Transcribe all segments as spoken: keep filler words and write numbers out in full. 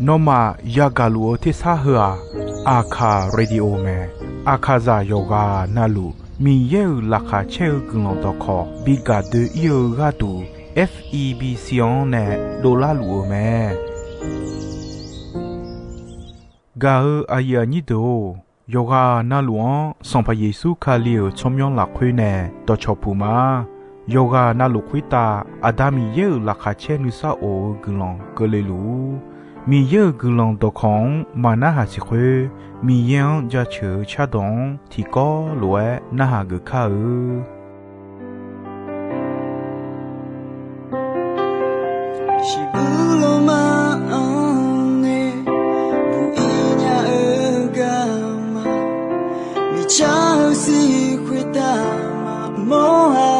Nawmaf yagaq luf-eu tersar heu-aq, Aqkaq Radio mae. Aqkaqzaq yawqghaq navluf Miqyaer-euq laqkhaq caer-eu guiqlanq dawqkawq bi gaq doe-ir-eu gharduq, F E B C-anr nae dovlar luf-eu mae. Gaq-eu aqyuif aqnyir deuq-or, yawqghaq navluf-anr Sanqpaq Yeqsur Kali-euq tsawrmyanr lafkhoer nae dawqcawq puq ma. Yawqghaq navluf khoertav Aqda Miqyaer-euq laqkhaq caer nuisar of-eu guiqlanq keuvle luf-ur. Miqyaer-euq guiqlanq dawqkawq-anr maqnarhaq siq khoer, Miqyaer-anr jaceuq-eu cardawq-anr tiqkawv lof-aer narhaq geuf kar-eu. Shiqbuir lanma-anr nae buq-ir nya-eu garma, miqcar-eu sir khoertav maqmawr-a.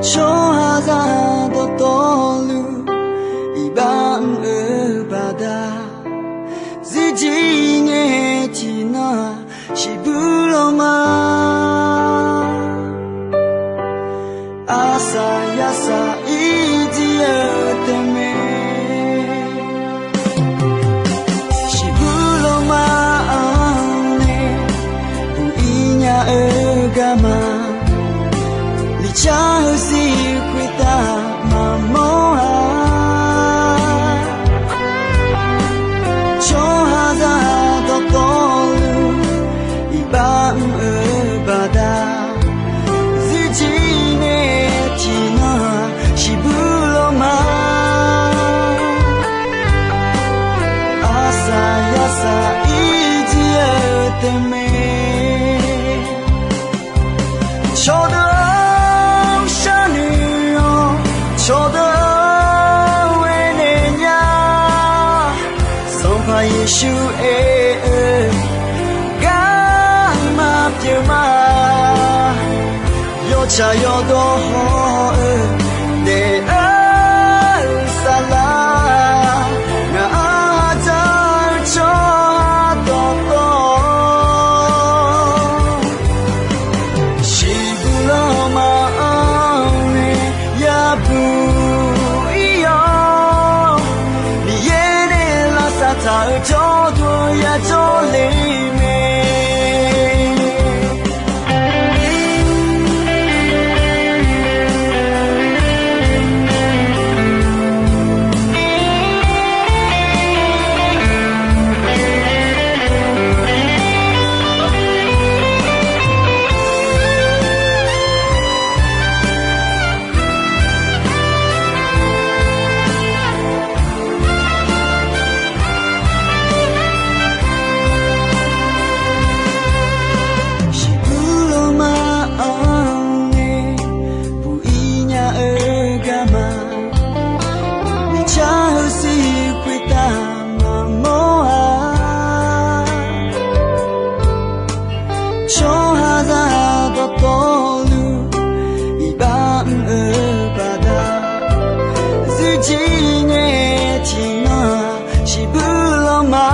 Tsawrhaqzaq dawqtawvluf iqbax mr-eu baqda, zirjir ngae tiqnan-aq, shiqbuir lanma, arsaq yarsaq irjir-eu taef mae. Shiqbuir lanma-anr nae buq-ir nya-eu garma, miqcar-eu sir khoertav maqmawr-a. Tsawrhaqzaq dawqtawvluf iqbax mr-eu baqda, zirjir ngae tiqnan-aq, shiqbuir lanma, arsaq yarsaq irjir-eu taef mae. Cawqdeuq-anr sharnoeq-awr, cawqdeuq-anr aernaeq nya, Sanqpaq Yeqsur aer-eu garma pyeuf ma. Yawtsaq yawdawr haw-eu daef-eu saflar, ngaq-anr hadzaq-eu tsawrhaq dawqtawv, shiqbuir lanma-anr nae yabuq-ir-awr, Miqyaer nae lavsav taq-eu jawrduq yajawr le mae. Shiqbuir lanma-anr nae buq-ir nya-eu garma, miqcar-eu sir khoertav maqmawr-a. Tsawrhaqzaq dawqtawvluf iqbax mr-eu baqda, zirjir ngae tiqnan-aq, shiqbuir lanma,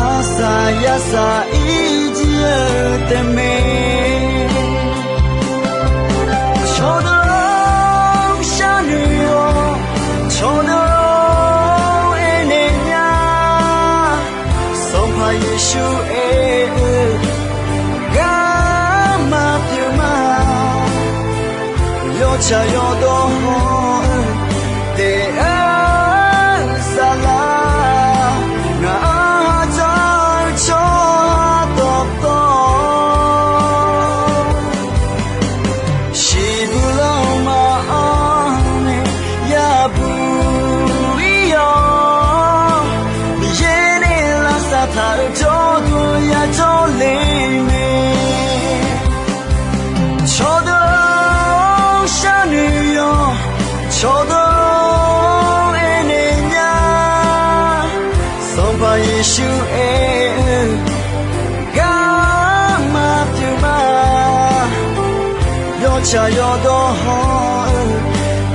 arsaq yarsaq irjir-eu taef mae. Cawqdeuq-anr sharnoeq-awr, cawqdeuq-anr aernaeq nya, Sanqpaq Yeqsur aer-eu garma pyeuf ma. Yawtsaq yawdawr haw-eu daef-eu saflar, ngaq-anr hadzaq-eu tsawrhaq dawqtawv, shiqbuir lanma-anr nae yabuq-ir-awr, Miqyaer nae lavsav taq-eu jawrduq yajawr le mae. Cawqdeuq-anr sharnoeq-awr, cawqdeuq-anr aernaeq nya, Sanqpaq Yeqsur aer-eu garma pyeuf ma. Yawtsaq yawdawr haw-eu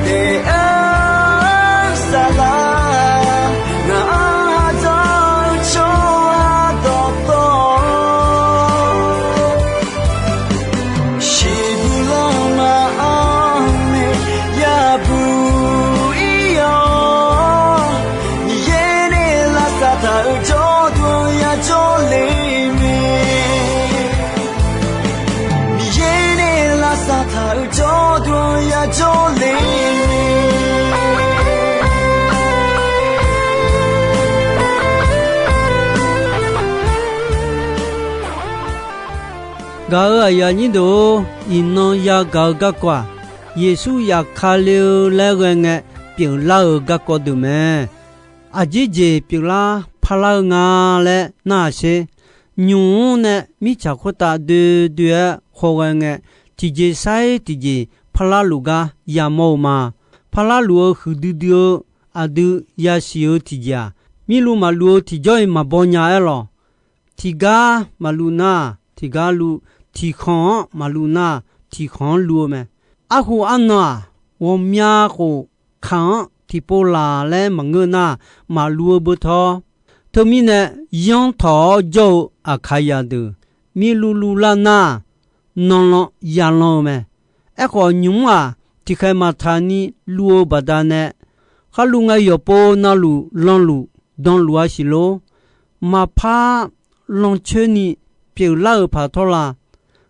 daef-eu saflar, ngaq-anr hadzaq-eu tsawrhaq dawqtawv, shiqbuir Aqjawr le. Gaq-euq aqyuif aqnyir deuq-or, iqnan yagaq-eu garkawv-aq, Yeqsur yafkale-eu laer ghae ngae pyeuflar-euq garkawv deuq mae. Aqjeq jeq pyeuflar parlar-eu nga laer narhaq sher. Nymq-mr nae mirtsaq khoertav doe doe-aer khawghae ngae, tiqjeq sair tiqjeq parlar luf gar yamawr-eu ma. Parlar luf-eu huiqdui dui-eu aqdui yasiq-eu tiqjeq-aq, mirluv maqluv-eu tiqjawr-iq maqbaw nya-aer lawq. Tiqgar maqluv nar, tiqgar luv, tiqkhanq-anr maqluv nar, tiqkhanq-anr luv-eu mae. Arhu arnan-aq, ghawqmya khof kaq-anr tiqpov laq laer maqngeur nar, maqluv-eu beu tawr. Teumirnae, yanr tawq-awr jawr-eu Aqkaqyaq deuq mirluv luv lar nar, nanlan yalan-eu mae. Aerkhawf, nymq-mr-aq, tiqkhaeq maqtaq ni luv-eu baqdanae, kharluv ngae yawqpov navluf lanluf danluf-a siq lor. Maqpar lancoer ni pyeuflar-euq paq tawr la.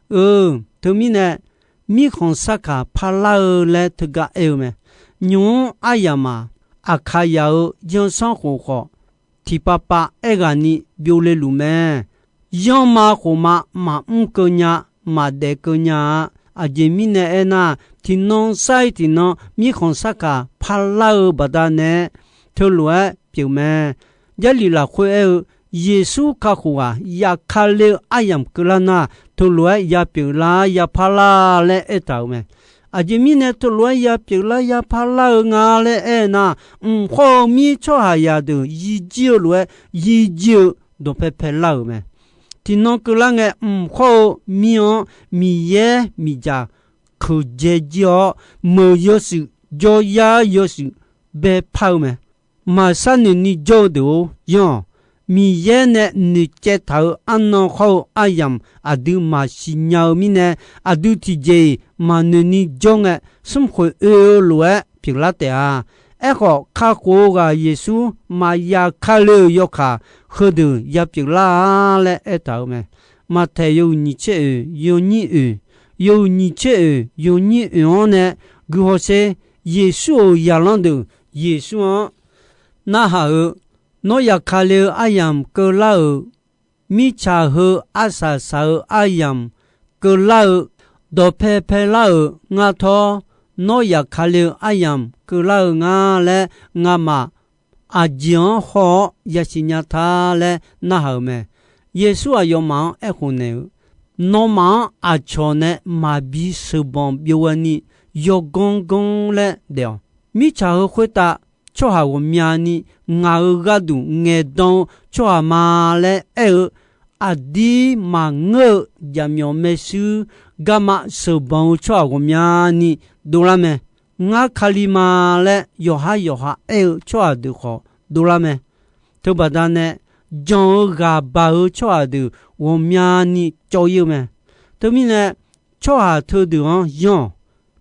Eu, teumirnae, mirkhanq sarkaq parlar-eu laer teugar aer-eu mae. Nymq-mr aryamq-aq, Aqkaqyaq-euq yanrsanrkhof khawf, tiqpav pav aerghaqni byovle luf mae. Yanrma khofma maqmr keuv nya, maqdaef keuv nya-a. Aqjeq mirnae aernar, tiqnan sar-ir tiqnan mirkhanq sarkaq parlar-eu baqdanae, teulof-aer pyeuf mae. Jarlif lafkhoer aer-eu, Yeqsur kakhof ghaq yafkale-eu aryamq keuvlar nar, teulof-aer yapyeuf lar yapar lar laer aertaq-euq mae. Aqjeq mirnae teulof-aer yapyeuf lar yapar lar-eu nga laer aer nar, mq khawr-eu mir tsawrhaqzaq deuq yirjir-eu lof-aer yirjir-eu dawqpae paelar-euq mae. Tiqnan keuvlar ngae, mq khawr-eu mir-anr Miqyaer miqdzaq keuqdzae jir-awr, meuq yawshuif jawryar yawshuif baepar-eu mae. Maqshar noeq ni jawr-eu deuq-or, yanr-awq. Miqyaer nae noeqcaev taq-euq arnan khawr-eu aryamq aqdui maqsiq nya-eu mirnae, aqdui tiqjeq-iq maqnoeq ni jawr ngae, smrkhoeq oe-eu lof-aer pyeuflar taef-a. Aerkhawf, kakhof-eu ghaq Yeqsur maqya kale-euq yawkaq, heudeuq yapyeuf lar-a laer aertaq-euq mae. Maqtaeq yawhuiq nyiq tser oeq yawnyir oeq, yawhuiq nyiq tser oeq yawnyir oeq-anr nae guihaw sher. Yeqsur-euq zaqlanr deuq Yeqsur-anr narhaq-eu, Nawr yafkale-eu aryamq keuvlar-euq, mirtsaq heu arsaq saq-eu aryamq keuvlar-eu, dawqpae paelar-euq ngar tawr, nawr yafkale-eu aryamq keuvlar-eu nga laer ngamaf aqjeq-anr haw-awr yasiq nya ta laer narhaq-euq mae. Yeqsur aqyawfmaf-anr aerkhof naeq-eu, Nawmaf-anr aqcawq nae maqbi sheuqbanq byov ghaeni yawganr ganr laer daef-awq. Mirtsaq heu khoertav tsawrhaq ghawqmyani ngaq-euq gharduq ngaeqdan-eu tsawrhaq ma laer aer-eu, aqdir maqngeur-eu jaqmyawf maershuir garma sheuqbanq-eu tsawrhaq ghawqmyani dovlar mae. Ngar Kali ma laer yawqhar yawqha aer-eu tsawrhaq deuq khawf dovlar mae. Teubaqda nae jan-eu ghaq baq-eu tsawrhaq deuq ghawqmyani cawv-ir-eu mae. Teumirnae, tsawrhaq teudeuq-anr yanr-awq.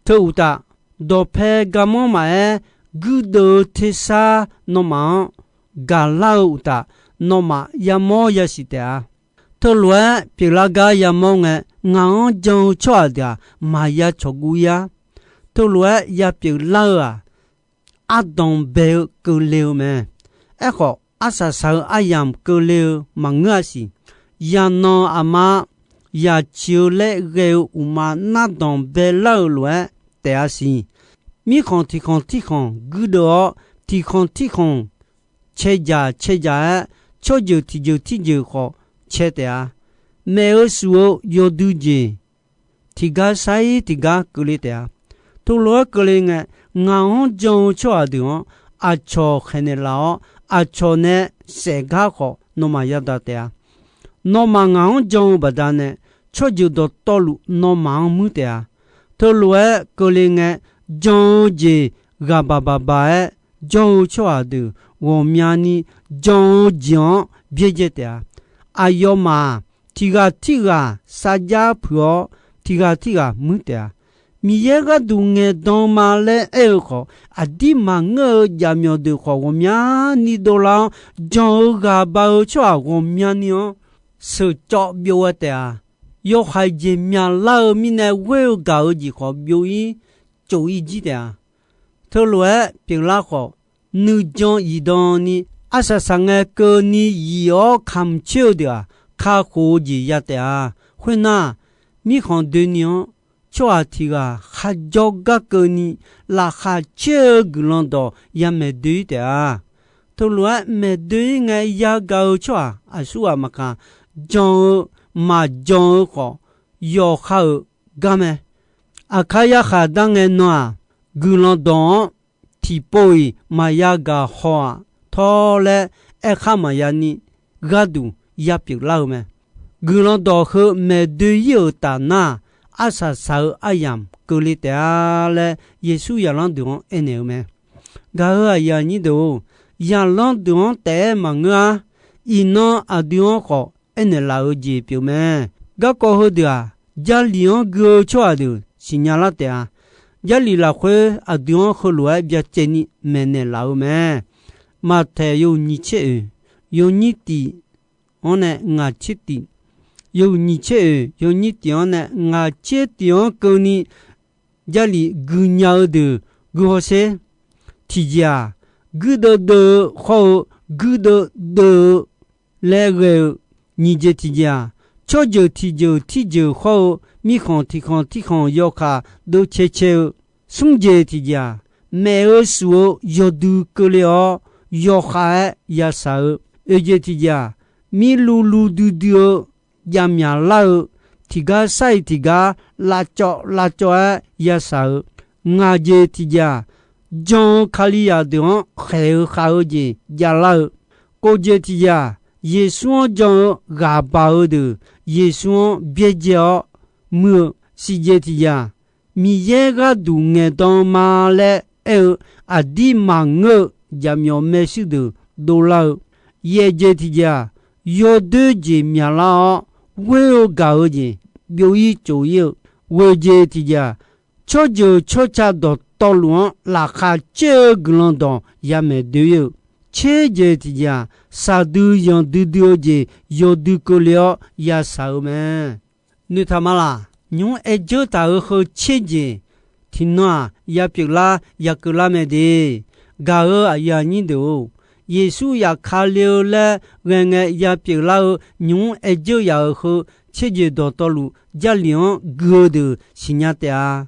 Teu uqtaf, dawqpae garmanr maqaer, guirdeuv-eu tersar nawmaf-anr gaqlar-eu uqtaf, nawmaf yamawr yasiq taef-a. Teulof-aer pyeuflar gar yamawr ngae, ngaq-anr jan-eu tsawrhaq deuq-aq, maqya cawqguv-ir-ar. Teulof-aer yapyeuf lar-eu-aq, ardanq bae-eu keuvle-eu mae. Aerkhawf, arsaq saq-eu aryamq keuvle-eu maqngeur-a siq. Yaqnan aqma, yaqciq-eu laer ghae-eu uqma nardanq baelar-euq lof-aer taef-a siq. Mirkhanq tiqkhanq tirkhanq guirdeuv-awr, tiqkhanq tirkhanq cae dzaq cae dzaq-aer, tsawrjeuq tiqjeuq tirjeuq khawf cae taef-a. Maef-eu shuf-eu yawdui jeq tiqgar sar-ir tiqgar keuvle taef-a. Teulof-aer keuvle ngae, ngaq-anr jan-eu tsawrhaq deuq-anr aqcawq khaeqnaeq laf-awr, aqcawq nae saef gar khawf nawmaf yadaq taef-a. Nawmaf ngaq-anr jan-eu baqdanae, tsawrjeuq dawqtawvluf nawmaf-anr muir taef-a. Teulof-aer keuvle ngae, jan-eu jeq ghaq baq baq baq-aer jawr-eu tsawrhaq deuq ghawqmyani jan-eu jeq-anr byaerdzae taef-a. Aqyawfmaf-aq, tiqghaq tirghaq sarjax puiq-awr, tiqghaq tirghaq muir taef-a. Miqyaer gharduq ngaeqdan ma laer aer-eu khawf, aqdir maqngeur-eu jaqmyawf deuq khawf ghawqmyani dovlar-awr, jan-eu ghaq baq-eu tsawrhaq ghawqmyani-anr sheuqcawv byov-aer taef-a. Yawhaiq jeq myaqlar-eu mirnae ghoer-eu gaq-eu jeq khawf byov-ir. tsof-ir jir taef-a. Teulof-aer pyeuflar khawf, nuijan zifdan ni arsaq saqngae keuvni zif-awr kamq coer-eu deuq-aq, kakhof-eu jeq ya taef-a. Khoernar, mirkhanq doeni-anr tsawrhaq tiq ghaq kharjawr gar keuvni laqkhaq caer-eu guiqlanq dawq ya maeq doe-ir taef-a. Teulof-aer maeq doe-ir ngae yagaq-eu tsawrhaq aqsurghaq maqkaq, jan-eu maqjan-eu khawf yawqha-euq gar mae. Aqkar yarkhaq dar ngae nan-aq, guiqlanq dawq-anr tiqpov-iq maqya gaq haw-aq tawr laer aerkhar maqya ni gharduq ya pyeuflar-eu mae. Guiqlanq dawq heu maeq doe-ir-euq taf nar, arsaq saq-eu aryamq keuvle taef-a laer Yeqsur zaqlanr deuq-anr aernaeq-eu mae. Gaq-euq aqyuif aqnyir deuq-or, zaqlanr deuq-anr taef-aer maqngeur-ar. Iqnan aqdui-anr khawf aernaeq laf-eu jeq pyeuf mae. Garkawv heudeuq-aq, Jarlif-anr gui-eu tsawrhaq deuq siqnya lar taef-a. Jarlif lafkhoer aqdui-anr heulof-aer byacaevni maeqnaeq laf-eu mae. Maqtaeq yawhuiq nyiq tser oeq, yawnyir tiq-anr nae ngaq tser tiq, yawhuiq nyiq tser oeq, yawnyir tiq-anr nae ngaq tser tiq-anr keuvni Jarlif guinya-eu deuq guihaw sher. Tiqjeq-aq, guirdeuv deuv-eu hawr-eu guirdeuv deuv-eu laer ghae-eu. Nyiq jeq tiqjeq-aq, tsawrjeuq tiqjeuq tirjeuq hawr-eu mirkhanq tiqkhanq tirkhanq yawkaq deuv caecae-eu. Smr jeq tiqjeq-aq, maef-eu shuf-eu yawdui keuvle-awr yawkhav-aer yashaq-eu. Oeq jeq tiqjeq-aq, mirluv luv duidui-eu javmyaq lar-eu, tiqgar sar-iq tiqgar lavcawv lavcawv-aer yashaq-eu. Ngaq jeq tiqjeq-aq, jan-eu Kalizaq deuq-anr khaeq-eu khav-eu jeq javlar-eu. Kov jeq tiqjeq-aq, Yeqsur-anr jan-eu ghaq baq-eu deuq Yeqsur-anr byaerdzae-awr muir-eu. Siq jeq tiqjeq-aq, Miqyaer gharduq ngaeqdan ma laer aer-eu aqdir maqngeur-eu jaqmyawf maershuir deuq dovlar-eu. Yaef jeq tiqjeq-aq, yawdoer jeq myaqlar-awr ghoer-eu gaq-eu jeq byov-ir tsof-ir-eu. Ghoeq jeq tiqjeq-aq, tsawrjeuq tsawrca dawqtawvluf-anr laqkhaq caer-eu guiqlanq dawq ya maeq doe-ir-eu. Tser jeq tiqjeq-aq, shaqdui yanqdui dui-eu jeq yawdui keuvle-awr yashaq-eu mae. Noeqtaq ma laq, nymq-mr aer dzeur taq-euq heu tser jeq tiqnan-aq ya pyeuflar ya keuvlar mae de. Gaq-euq aqyuif aqnyir deuq-or, Yeqsur yaf ka le-eu laer ghae ngae ya pyeuflar-eu nymq-mr aer dzeur yaf-euq heu tser jeq dawqtawvluf Jarlif-anr gui-eu deuq siqnya taef-a.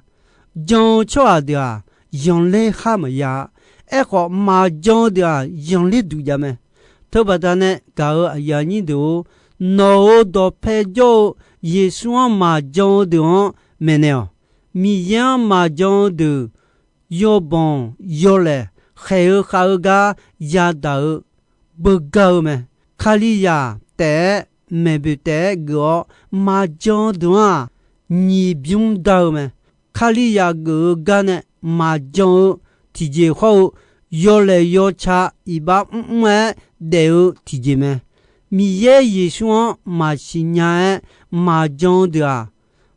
Jan-eu tsawrhaq deuq-aq, yanqler khar maqya-a. Aerkhawf, maqjan-eu deuq-aq, yanqler duq jav mae. Teubaqda nae gaq-euq aqyuif aqnyir deuq-or, nawq-euq dawqpae jawr-eu Yeqsur-anr maqjan-eu deuq-anr maeqnaeq-awq. Miqyaer-anr maqjan-eu deuq yawbanq yawlaeq khaeq-eu khav-eu gar yadaq-eu beugar-eu mae. Kalizaq taef-aer maeqboeq taef-aer geuf-awr maqjan-eu deuq-anr-aq, nyiq bymr dar-eu mae. Kalizaq geuf-eu gar nae maqjan-eu tiqjeq hawr-eu yawlaeq yawca iqbax mrmr-aer daef-eu tiqjeq mae. Miqyaer Yeqsur-anr maqsiq nya-aer maqjan-eu deuq-aq,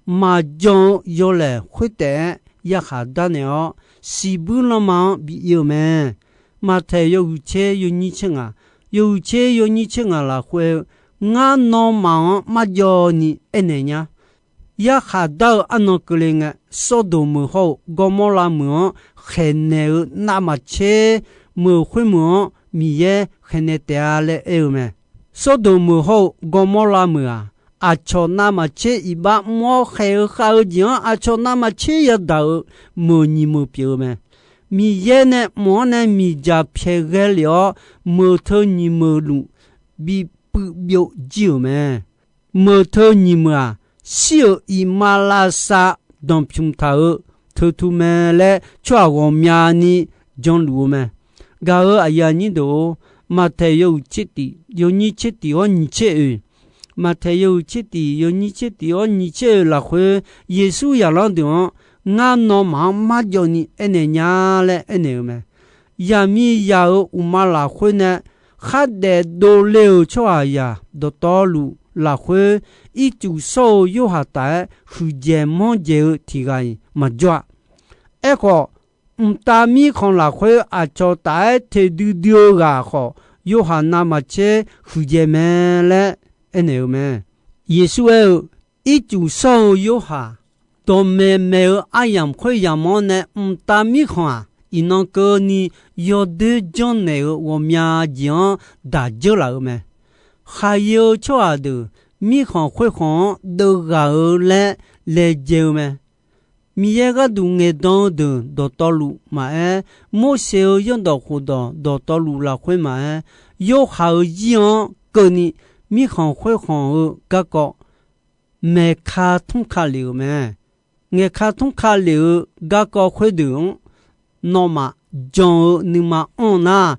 maqjan-eu yawlaeq khoertaef-aer yarkhaq darnaeq-awr, siqbuir lanma-anr bi ir-eu mae. Maqtaeq yawhuiq tser yawnyir tser ngaq, yawhuiq tser yawnyir tser ngaq lafkhoer-eu, ngar nawmaf-anr marjawv ni aernaeq nya. Yarkhaq dar-eu arnan keuvle ngae, Sawrdoq meuq hawr-eu Gawrmawrlav meuq-anr khaeqnaeq-eu navmaqtser meuq khoermeuq-anr Miqyaer khaeqnaeq taef-a laer aer-eu mae. Sawrdoq meuq hawr-eu Gawrmawrlav meuq-aq, aqcawq navmaqtser iqbax mr-awr khaeq-eu khav-eu jeq-anr aqcawq navmaqtser yadaq-eu meuq nyiq meuq pyeuf-eu mae. Miqyaer nae mq-anr nae miqdzaq pyaeq ghae lef-awr, meuq teu nyiq meuq luf bi puiv byov jir-euq mae. Meuq teu nyiq meuq-aq, shir-euq iqmalavshav danqpymq taq-euq teu tu mae laer tsawrhaq ghawqmyani janluf-eu mae. Gaq-euq aqyuif aqnyir deuq-or, Maqtaeq yawhuiq tser tiq yawnyir tser tiq-awr nyiq tser oeq, Maqtaeq yawhuiq tser tiq yawnyir tser tiq-awr nyiq tser oeq lafkhoer, Yeqsur zaqlanr deuq-anr, ngar nawmaf-anr marjawv ni aernaeq nya laer aernaeq-eu mae. Yaqmiqzaq-euq uqma lafkhoer nae khardaef dovle-euq tsawrhaqzaq dawqtawvluf lafkhoer, ircuf shawr-eu Yorhaq taf-aer huiqdzaeq manrdzaeq-eu tiq ghaq-iq maqjawr-a. Aerkhawf, mqtav mirkhanq lafkhoer aqcawq taf-aer teq duidui-eu ghaq khawf, Yorhaq navmaqtser huiqdzaeq mae laer aernaeq-eu mae. Yeqsur aer-eu, ircuf shawr-eu Yorhaq dawqmaeq maeq-eu aryamq khoeryamq-anr nae mqtav mirkhanq-aq, iqnan keuvni yawdoer janrnaeq-euq ghawqmya jeq-anr daq dzeur laf-euq mae. Khaqyae-eu tsawrhaq deuq mirkhanq khoerkhanq-anr deuvghaq-eu laer laejae-eu mae. Miqyaer gharduq ngaeqdan-eu deuq dawqtawvluf maqaer, Morseq-euq zanrdawq khofdawq dawqtawvluf lafkhoer maqaer, Yorhaq-euq zir-anr keuvni mirkhanq khoerkhanq-eu garkawv maeqka tmr ka lef-euq mae. Ngaeqka tmr ka lef-eu garkawv khoerdeuq-anr nawmaf jan-eu nuima anr nar,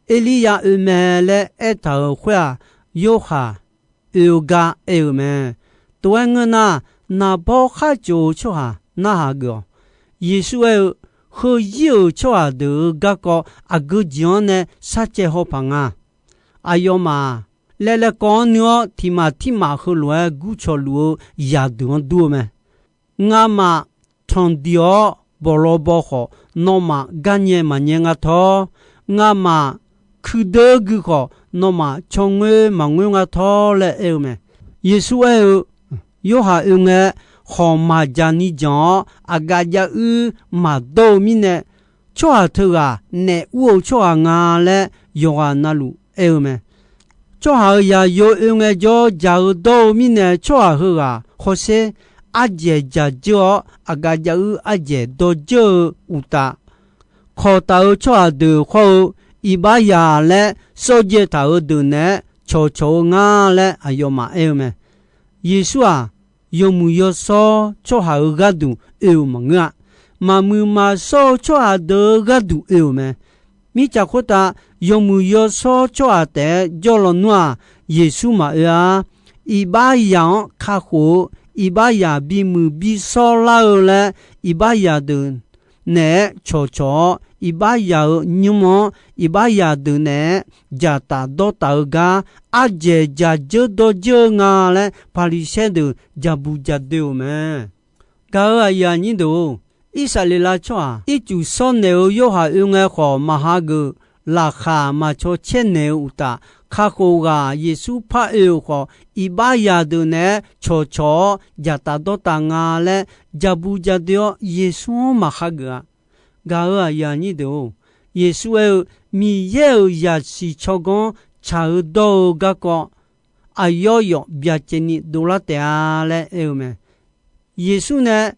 Erliryav oe mae laer aertaq-euq khoer-aq, Yorhaq oe-eu gar aer-eu mae. Tov-aer ngeur nar, naqbawr khar tsof-eu tsawrhaq narhaq geuf-awq. Yeqsur aer-eu, Heuzir-euq tsawrhaq deuq-euq garkawv aqgeu jeq-anr nae sharcaev haw paq nga. Aqyawfmaf-aq, laevlaev kawv-anr nuir-awr tiq maf tirmaf heulof-aer gurcawq luf-eu zaqdeuq-anr dur-eu mae. Ngamaf tanqdiq-awr bawqlawbaw khawf, nawmaf garnyae maqnyae nga tawr. Ngamaf kuideur gui khawf, nawmaf cawngoer maqngoer nga tawr laer aer-eu mae. Yeqsur aer-eu, Yorhaq oe ngae, khawq maqjaq ni janq-awr aqgaf jav uir maqdawr-eu mirnae, tsawrhaq teughaq naef ur-eu tsawrhaq nga laer yawqghaq navluf aer-eu mae. Tsawrhaq-euq zaqyo oe ngae jawr jaq-eu dawr-eu mirnae, tsawrhaq heughaq hawsher ardzaeq dzaq dzeur-awr, aqgaf jav uir ardzaeq dawr dzeur-eu uqtaf, kawq taf-eu tsawrhaq deuq khawr-eu, iqbax yaq laer sawr dzae taq-euq deuq naeq-aer cawqcawq-eu nga laer aqyawfmaf aer-eu mae. Yeqsur-aq, yawmuiq yawshawr tsawrhaq-euq gharduq oe-euq maqngeur-a. Maqmuiq maqshawr-eu tsawrhaq deuq-euq gharduq oe-euq mae. Mirtsaq khoertav yawmuiq yawshawr tsawrhaq taef-aer jawr lawnmr-aq, Yeqsur maqoe-a. Iqbax yaq-anr kakhof-eu, iqbax yaq bimuiq bishawr lar-eu laer, iqbax yaq deuq naeq-aer cawqcawq-awr, iqbax yaq-euq nymr-anr iqbax yaq deuq naeq-aer dzaqtaf dawrtaf-eu gar, ardzaeq dzaq dzeur dawr dzeur-eu nga laer, Paqliqsaer deuq dzaqbuq dzaqdoe-euq mae. Gaq-euq aqyuif aqnyir deuq-or, Irsaqleqlav tsawrhaq ircuf shawr naeq-eu Yorhaq oe ngae khawf maqhageuf, laqkhaq maqcaw caer naeq-eu uqtaf, kakhof ghaq Yeqsur par oe-euq khawf, iqbax yaq deuq naeq-aer cawqcawq-awr dzaqtaf dawrtaf nga laer, dzaqbuq dzaqdoe-awr Yeqsur-anr maqhageuf-a. Gaq-euq aqyuif aqnyir deuq-or, Yeqsur aer-eu, Miqyaer-euq zaqsiq tsawrganr tsaq-eu dawr-eu garkawv, aqyawf yawf byacaevni dovlar taef-a laer aer-eu mae. Yeqsur nae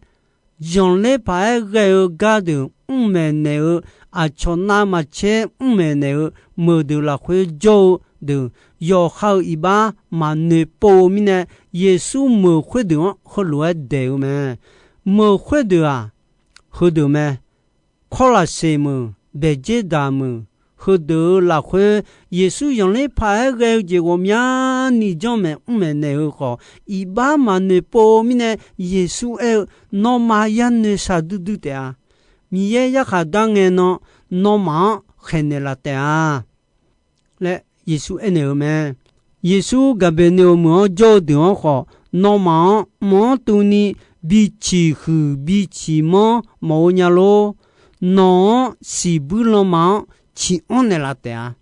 zanqler paq-aer ghae-eu gardeuq mrmaeq naeq-eu, aqcawq navmaqtser mrmaeq naeq-eu meuqdeuq lafkhoer jawr-eu deuq, yawqha-euq iqbax maqnoeq pov-eu mirnae, Yeqsur meuq khoerdeuq-anr heulof-aer daeq-eu mae. Meuq khoerdeuq-aq, heudeuq mae. Kawrlaqseq meuq, Baeqdzerdaq meuq, heudeuq-euq lafkhoer Yeqsur zanqler paq-aer ghae-eu jeq ghawqmyani janrmaeq mrmaeq naeq-eu khawf, iqbax maqnoeq pov-eu mirnae, Yeqsur aer-eu, Nawmaf yanoeq shaqdui dui taef-a. Miqyaer yarkhaq dar ngae nan, nawmaf-anr khaeqnaeq laf taef-a laer Yeqsur aernaeq-eu mae. Yeqsur Gaqbeqneqoq meuq-anr jawr-eu deuq-anr khawf, nawmaf-anr mq-anr tuvni biciq huiq biciq manr mawf-eu nya lor. Nawq-anr siqbuir lanma-anr ciq anr naeqlaf taef-a.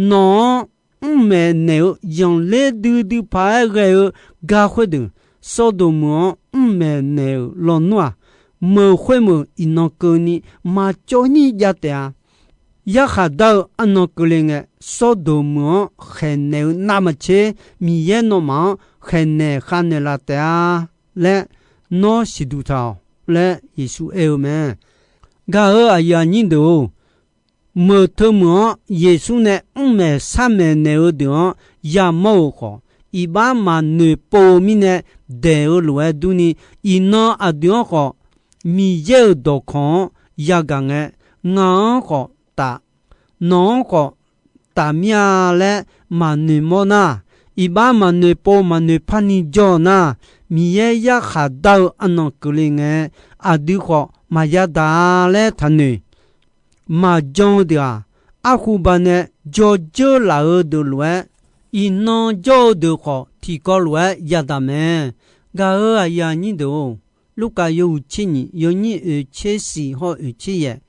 Nawq-anr mrmaeq naeq-eu zanqler duidui paq-aer ghae-eu gar khoerdeuq, Sawrdoq meuq-anr mrmaeq naeq-euq lawnmr-aq, meuq khoermeuq iqnan keuvni maqcawv nyir jav taef-a. Yarkhaq dar-eu arnan keuvle ngae, Sawrdoq meuq-anr khaeqnaeq-eu navmaqtser, Miqyaer nawmaf-anr khaeqnaeq khavnaeq laf taef-a laer nawr siqduq taq-awq laer Yeqsur aer-eu mae. Gaq-euq aqyuif aqnyir deuq-or, meuq teu meuq-anr Yeqsur nae mrmaeq sharmaeq naeq-eu deuq-anr yamawr-euq khawf, iqbax maqnoeq pov-eu mirnae daeq-eu lof-aer durni, iqnan aqdui-anr khawf Miqyaer-euq dawqkawq-anr yagaq ngae, ngaq-anr khawf taf, nawq-anr khawf taf mir-a laer maqnoeq mawr nar, iqbax maqnoeq pov maqnoeq parni jawr-eu nar, Miqyaer yarkhaq dar-eu arnan keuvle ngae, aqdui khawf maqya daq-a laer taqnoeq. Maqjan-eu deuq-aq, arhuba nae jawr dzeur laf-eu deuq lof-aer, iqnan jawr-eu deuq khawf tiqkawv lof-aer yadaq mae. Gaq-euq aqyuif aqnyir deuq-or, Lurkaf yawhuiq tser nyiq yawnyir oeq tser siq hawr-eu oeq tser yaeq,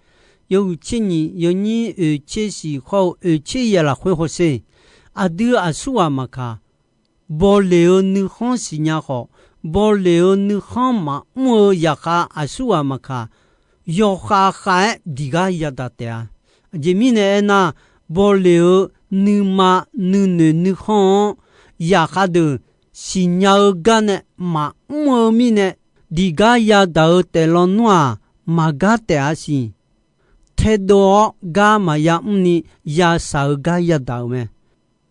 yawhuiq tser nyiq yawnyir oeq tser siq hawr-eu oeq tser yaeq lafkhoer hawsher. Aqdui aqsurghaq maqkaq, bawleq-eu nuikhanr siqnya khawf, bawleq-eu nuikhanr maqmr-eu zaqkhav aqsurghaq maqkaq, yawkhav khav-aer diq gar yadaq taef-a. Aqjeq mirnae aernar, bawleq-eu nuima nuinoeq nuikhanr-anr zaqkhav deuq siqnya-eu gar nae maqmr-eu mirnae, diq gar yadaq-eu taef lawnmr-aq, maqgar taef-a siq. Taedov-awr gar maqya mrni yashaq-eu gar yadaq-euq mae.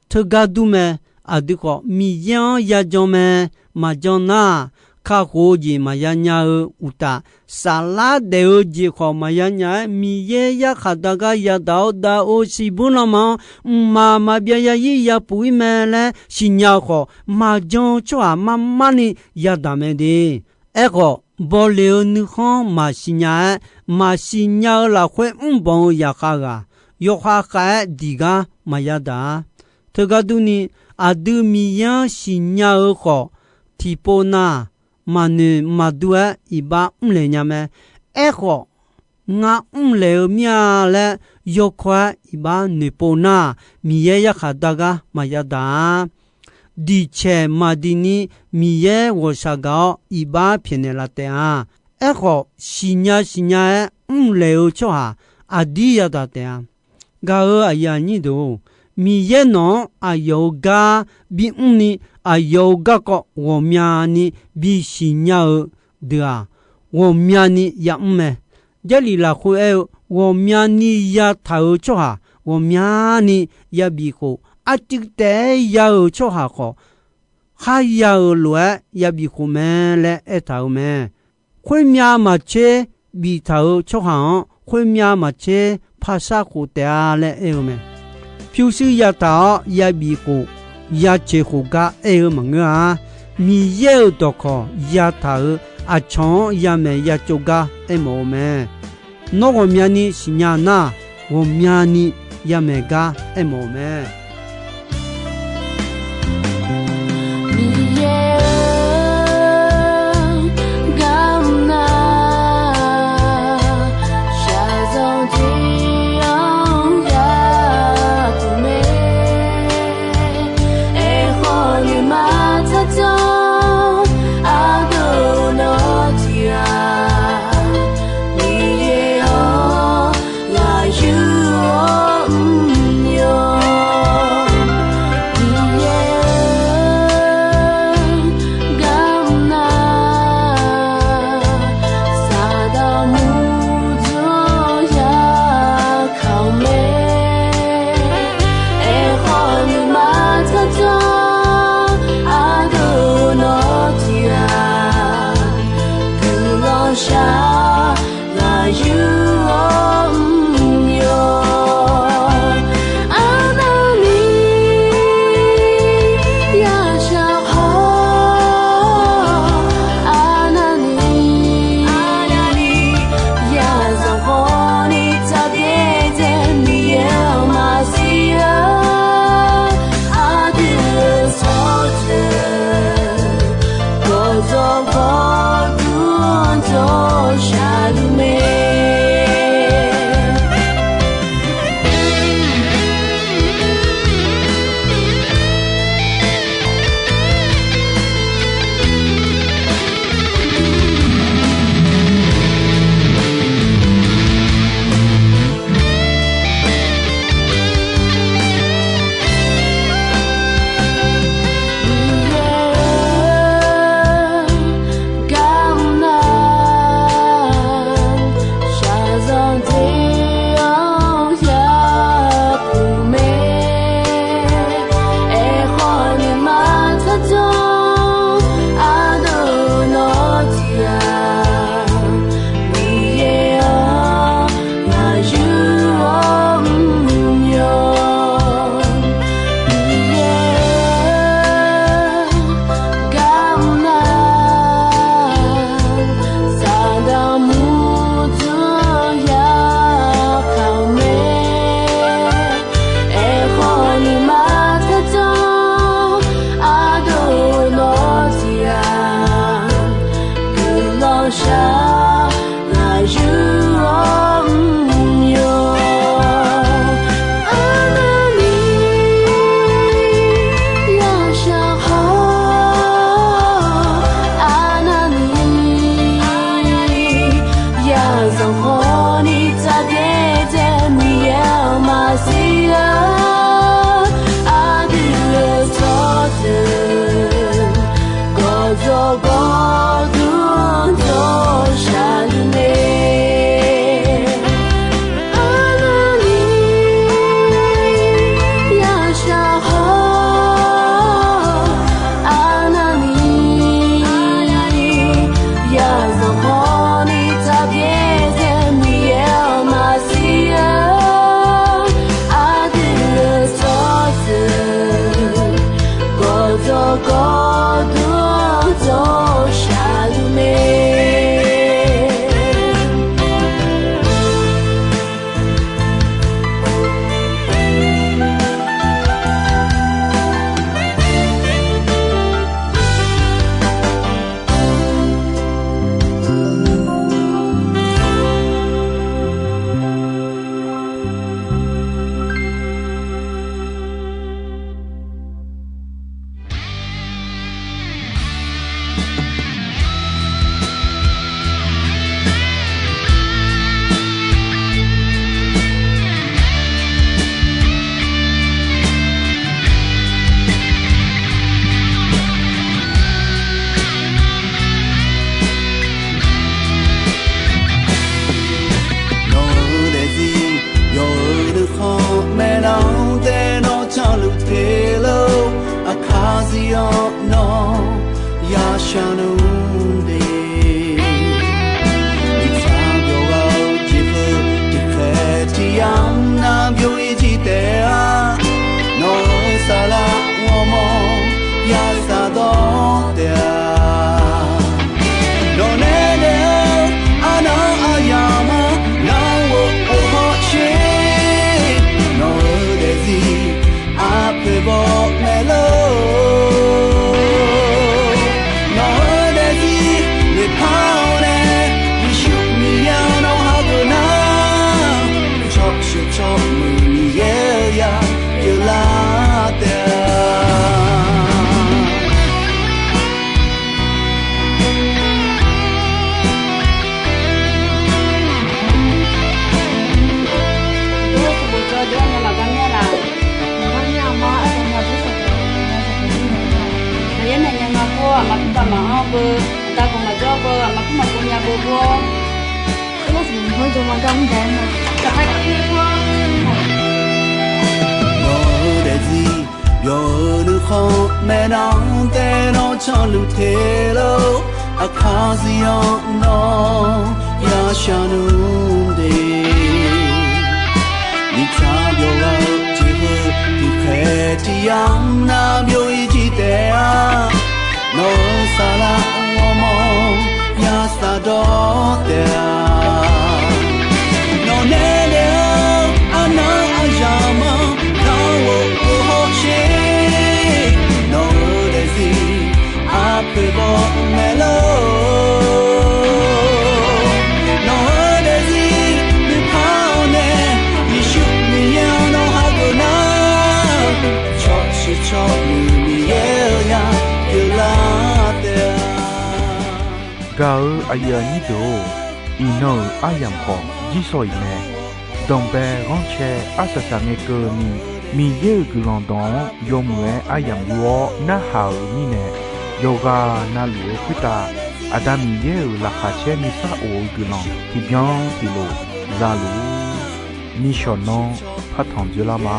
Teugar dur mae. Aqdui khawf Miqyaer-anr yajan mae. Maqjan nar, kakhof-eu jeq maqya nya-eu uqtaf, saflar daef-eu jeq khawf maqya nya-aer, Miqyaer yarkhaq dar gar yadaq-awr, daqo siqbur lanma-anr mqmaq maqbyav yazir yapuq ir mae laer siqnya-eu khawf, maqjan-eu tsawrhaq mar mar ni yadaq mae de. Aerkhawf, bawleq-eu nuikhanr maqsiq nya-aer, maqsiq nya-eu lafkhoer mrbanq-eu zaqkhav ghaq, yawkhav khav-aer diq gar maqya daq-a. Teugar durni, aqdui Miqyaer-anr siqnya-eu khawf, tiqpov nar, maqnoeq maqdur-aer iqbax mrlaeq nya mae. Aerkhawf, ngar mrlaeq-eu mir-a laer yawkawr-aer iqbax noeqpov nar, Miqyaer yarkhaq dar gar maqya daq-a. Diqcaeq maqdiq ni Miqyaer ghawqshaq gaq-awr iqbax pyaeqnaeq laf taef-a. Aerkhawf, siqnya siqnya-aer mrlaeq-eu tsawrhaq aqdir yadaq taef-a. Gaq-euq aqyuif aqnyir deuq-or, Miqyaer nawq-anr aqyawf-euq gar bimr ni, aqyawf-euq garkawv ghawqmyani bisiq nya-eu deuq-aq, ghawqmyani yamr mae. Jarlif lafkhoer aer-eu, ghawqmyani yataq-euq tsawrhaq ghawqmyani yabif khof, arcuiv taef-aer ya-euq tsawrhaq khawf, kharya-euq lof-aer yabif khof mae laer aertaq-euq mae. Khoermyav maqtser biftaq-euq tsawrhaq-anr, khoermyav maqtser par shar khof taef-a laer aer-eu mae. Pyurshuir yataq-awr yabif khof, yaceq khof gar aer-eu maqngeur-a. Miqyaer-euq dawqkawq yataq-euq aqcawq-anr yamaeq yacov gar aermawf-eu mae. Nawr ghawqmyani siqnya nar, ghawqmyani yamaeq gar aermawf-eu mae. Miqyaer-eu, garmr nar, shaqzanq tiq-anr yapuq mae. Aerkhawf nuima tsardanr ardov nawr tiq-aq, Miqyaer-awr, ngaq yur-awr mr yawq. Miqyaer-eu, garmr nar, saqdaq murdzaq-anr yakaq-eu mae. Aerkhawf nuima tsardanr ardov nawr tiq-aq, guiqlanq shaq ngaq yur-awr mr yawq. Arnavni yashaq khawf, arnavni yazanq khawf ni tsaqdaer dzae Miqyaer-euq maqsiq-a. Aqdui-euq tsawrjeuq gawqjawq gawqdur-anr jawr shaqluf mae. Miqyaer-eu, garmr nar, shaqzanq tiq-anr yapuq mae. Aerkhawf nuima tsardanr ardov nawr tiq-aq, Miqyaer-anr ngaq yur-awr mr yawq. Miqyaer-eu, garmr nar, saqdaq murdzaq-anr yakaq-eu mae. Aerkhawf nuima tsardanr ardov nawr tiq-aq, guiqlanq shaq ngaq yur-awr mr yawq. Arnavni yashaq khawf, Sanqpaq ni tsaqbyaer dzae Miqyaer-euq maqsiq-a, aqdui-euq tsawrjeuq gawqjawq gawqdmr dawq shaqluf mae. Arnavni yashaq hawr, arnavni yazanq hawr ni tsaqbyaer dzae Miqyaer-euq maqsiq-a, aqdui-euq tsawrjeuq gawqjawq gawqdmr dawq shaqluf mae. Nawq-eu daefzir yawf-eu nuikhanr maeqnan tae nawr canluf te lor. Aqkaq zir-awr nawr yashaq nmr de. Iqtsaq byawq ghaq-eu jeqhu tiqkhaeq tiqyamq nav byov-ir jir taef-a. Nawq-eu saflar ghawrmawr yashaq dawr taef-a. Nawqnae daef-eu arnan aryamq-anr nawr ghof-eu hawsher. Nawq-eu daefzir aqpoeq baw mae lor. Nawq-eu daefzir noeqpar-awr nae Yeqsur Miqyaer-anr nawr hageuf nar, cawq sheuq cawq muiq Miqyaer-eu ya pyeuflar taef-a. Aqyawf nae nya nga beu, aqma pur maqmaq-anr beu, aqda gaq maqjawr beu, aqma pur maqpov nya beu bur-awr. Nawq-eu daefzir yawf-eu nuikhanr maeqnan tae nawr canluf te lor. Aqkaq zir-awr nawr yashaq nmr de. Mirtsaq byawq ghaq-eu jeqhu tiqkhaeq tiqyamq nav byov-ir jir taef-a. Nawq-eu saflar ghawrmawr yashaq dawr taef-a. Nawqnae daef-eu arnan aryamq-anr nawr ghof-eu hawsher. Nawq-eu daefzir aqpoeq baw mae lor. Nawq-eu daefzir noeqpar-awr nae Yeqsur Miqyaer-anr nawr hageuf nar, cawq sheuq cawq muiq Miqyaer-eu ya pyeuflar taef-a. Gaq-eu aqyuif aqnyir deuq-or, iqnan-euq aryamq khawf jirsawq iq mae. Danqbae ghanrcae arsaq saq ngae keuvni, Miqyaer-euq guiqlanq dawq-anr yawmuiq-aer aryamq yur-awr narhaq-euq mirnae, yawqghaq navluf-eu khoertav Aqda Miqyaer-euq laqkhaq caer nuisar of-eu guiqlanq tiqbyan tiqlof za luf-ur. Nishawq nanr partanq dzoerlar ma.